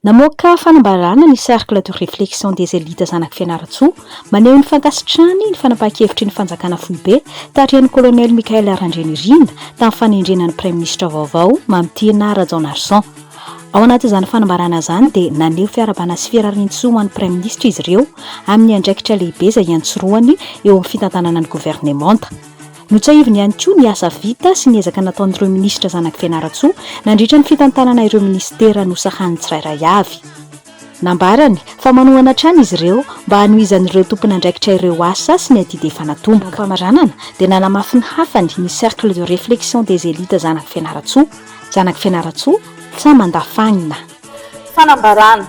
Namoaka fanambarana ny Cercle de réflexion des élites Zanak'i Fianarantsoa, maneho ny fankasitrahany ny fanapahan-kevitry ny fanjakana foibe tarihan'ny Kolonely Michaël Randrianirina tamin'ny fanendrena ny Praiminisitra vaovao Mamitiana Rajaonarison. Ao anatin'izany fanambarana izany dia naneho fiarahabana sy firarian-tsoa ho an'ny Praiminisitra izy ireo amin'ny andraikitra lehibe izay iantsorohany eo amin'ny fitantanana ny governemanta. Notsiahiviny ihany koa ny asa vita sy ny ezaka nataon'ireo minisitra zanak'i Fianarantsoa nandritra ny fitantanana ireo minisitera nosahaniny tsirairay avy. Nambarany fa manohana hatrany izy ireo mba hanohizan'ireo tompon'andraikitra ireo asa sy ny adidy efa natomboka. Am-pamaranana dia nanamafy ny hafany ny Cercle de réflexion des élites zanak'i Fianarantsoa, zanak'i Fianarantsoa, tsa mandafagnina. Fanambarana,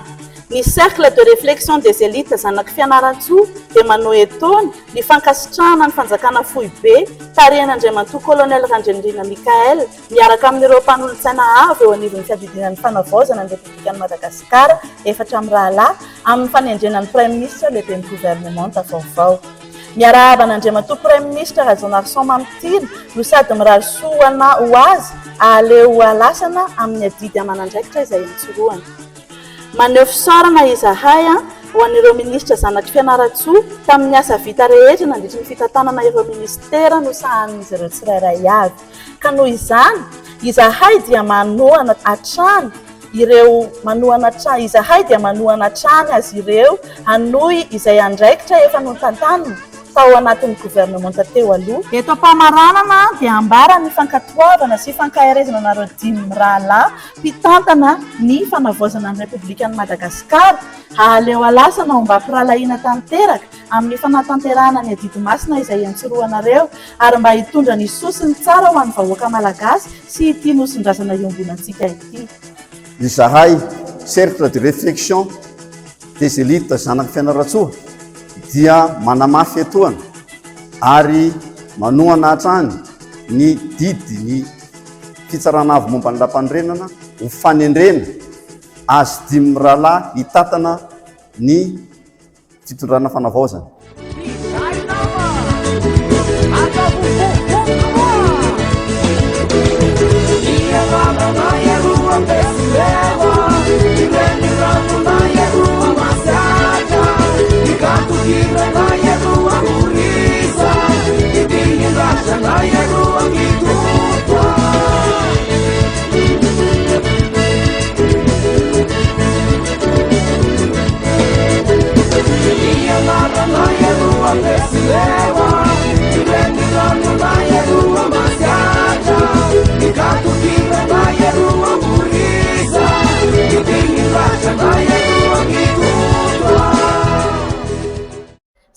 Ny Cercle de réflexion des élites zanak'i Fianarantsoa dia manohy etoana ny fankasitrahana ny fanjakana foibe tarihan'Andriamatoa Colonel Randrianirina Michaël miaraka amin'ireo mpanolotsaina avo eo anivon'ny fiadidiana ny fanavaozana ny Repoblikan'i Madagasikara efatra mirahalahy amin'ny fanendrena ny Praiminisitra lehiben'ny governemanta vaovao. Miarahaba an'Andriamatoa Praiminisitra Rajaonarison Mamitiana no sady mirary soa ho azy ahaleo ho alasana amin'ny adidy aman'andraikitra izay iantsorohany. Maneho fisaorana izahay ho an'ireo minisitra zanak'i Fianarantsoa tamin'ny asa vita rehetra nandritry ny fitantanana ireo minisitera nosahanin'izy ireo tsirairay avy. Ka noho izany, izahay dia manohana hatrany ireo manohana hatrany izahay dia manohana hatrany azy ireo hanohy izay andraikitra efa notantaniny tao anatin'ny governemanta teo aloha. Eto am-pamaranana dia ambara ny fankatoavana sy fankaherezana anareo dimy mirahalahy mpitantana ny fanavaozana ny Repoblikan'i Madagasikara hahaleo alasana ombam-pirahalahiana tanteraka amin'ny fanatanterahana ny adidy masina izay iantsorohanareo ary mba hitondra ny soa sy ny tsara ho an'ny vahoaka malagasy sy ity Nosin-drazana iombonantsika ity. Izahay, Cercle de réflexion des élites zanak'i Fianarantsoa dia manamafy etoana ary manohana hatrany ny didy ny Fitsarana Avo momba ny Lampanorenana ho fanendrena azy dimy mirahalahy hitantana ny Fitondrana fanavaozana.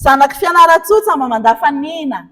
Zanak'i Fianarantsoa, Tsambamandafaniana.